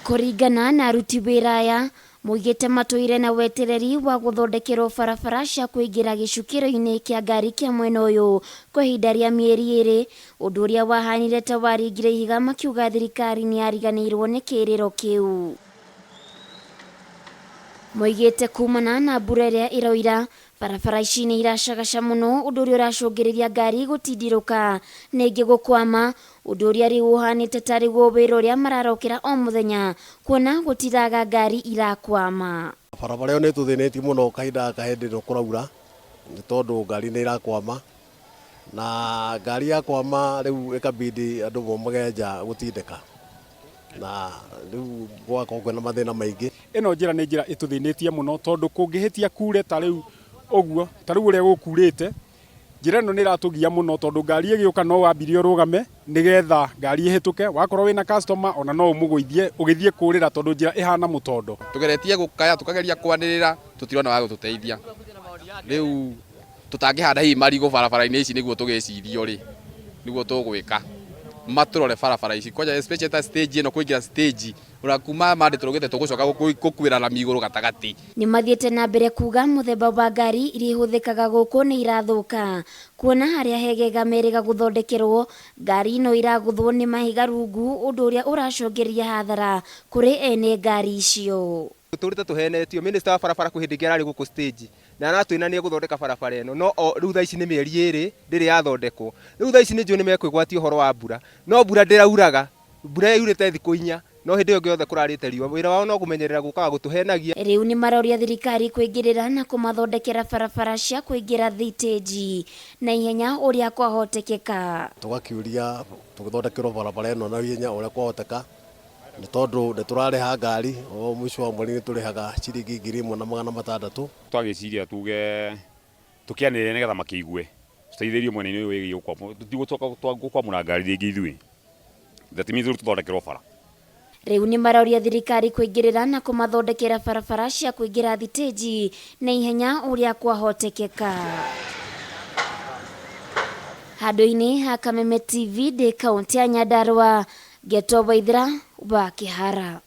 Kũringana na aruti wĩra aya, moigĩte matũire na wetereri wa gũthondekerwo barabara cia kũingĩra gĩcukĩro-inĩ kĩa ngari kĩa mwena ũyũ kwa ihinda rĩa mĩeri ĩrĩ, ũndũ ũrĩa wahanire ta waringire ihiga makiuga thirikari nĩ yariganĩirwo nĩ kĩrĩro kĩu. Moigĩte kumana na mbura ĩrĩa ĩroira, barabara ici nĩ iracagaca mũno ũndũ ũrĩa ũracũngĩrĩria ngari gũtindirũka na ingĩ gũkwama, ũndũ ũrĩa rĩu ũhanĩte tarĩ guo wĩra ũrĩa mararokera o mũthenya kuona gũtiraga ngari irakwama. Barabara ĩyo nĩ ĩtũthĩnĩtie mũno kahinda gaka hĩndĩ ĩno kũraura nĩ tondũ ngari nĩ irakwama na ngari yakwama rĩu ĩkabidi andũ maumage nja gũtindĩka na rĩu gũgakorwo kwĩna mathĩna maingĩ. Ĩno njĩra nĩ njĩra ĩtũthĩnĩtie mũno tondũ kũngĩhĩtia kure ta rĩu ũguo, ta rĩu ũrĩa gũkurĩte, njĩra ĩno nĩ ĩratũgia mũno tondũ ngari ĩgĩũka no wambire ũrũgame nĩgetha ngari ĩhĩtũke, wakorwo wĩna customer ona no ũmũgũithie ũgĩthiĩ kũrĩra tondũ njĩra ĩhana mũtondo. Tũgeretie gũkaya tũkageria kwanĩrĩra tũtirona wa gũtũteithia. Rĩu tũtangĩhanda hihi marigũ barabara-inĩ ici nĩguo tũgĩcirio rĩ, nĩguo tũgwĩka. Matũrore barabara ici kwanja especially ta stage ĩno kũingĩra stage ona kuma Monday tũrũgĩte tũgũcoka gũkuĩra rami igũrũ gatagatĩ. Nĩmathiĩte na mbere kuga mũthemba wa ngari iria ihũthĩkaga gũkũ nĩ irathũka kuona harĩa hegega merĩga gũthondekerwo ngari no iragũthwo nĩ mahiga rungu ũndũ ũrĩa ũracũngĩrĩria hathara kũrĩ ene ngari icio. Tũtũrĩte tũhenetio, minister wa barabara kwĩ hĩndĩ ĩngĩ ararĩ gũkũ stage na aratwĩra nĩ egũthondeka barabara ĩno no rĩu thaa ici nĩ mĩeri ĩrĩ ndĩrĩ yathondekwo. Rĩu thaa ici nĩ njũĩ nĩ mekwĩgwatia ũhoro wa mbura no mbura ndĩrauraga, mbura yurĩte thikũ inya no hĩndĩ ĩyo ĩngĩ yothe kũrarĩte riũa. Wĩra wao no kũmenyerera gũkaga gũtũhenagia. Rĩu nĩ maroria thirikari kũingĩrĩra na kũmathondekera barabara cia kũingĩra thitĩnji na ihenya ũrĩa kwahotekeka. Tũgakĩũria tũgĩthondekerwo barabara ĩno na ihenya ũrĩa kwahoteka nĩ tondũ nĩ tũrarĩha ngari o mũico wa mweri nĩ tũrĩhaga ciringi 1600. Twagĩciria tuge tũkĩanĩrĩre nĩgetha makĩigue tũteithĩrĩrio mwena-inĩ ũyũ wĩgiĩ gũkwamũra tũtigũcoka gũkwamũra ngari rĩngĩ ithuĩ that means rĩu tũthondekerwo bara. Rĩu nĩ maroria thirikari kũingĩrĩra na kũmathondekera barabara cia kũingĩra thitĩnji na ihenya ũrĩa kwahotekeka. Handũ-inĩ ha Kameme TV ndĩ kaũntĩ ya Nyandarua, ngetwo Waithera wa Kĩhara.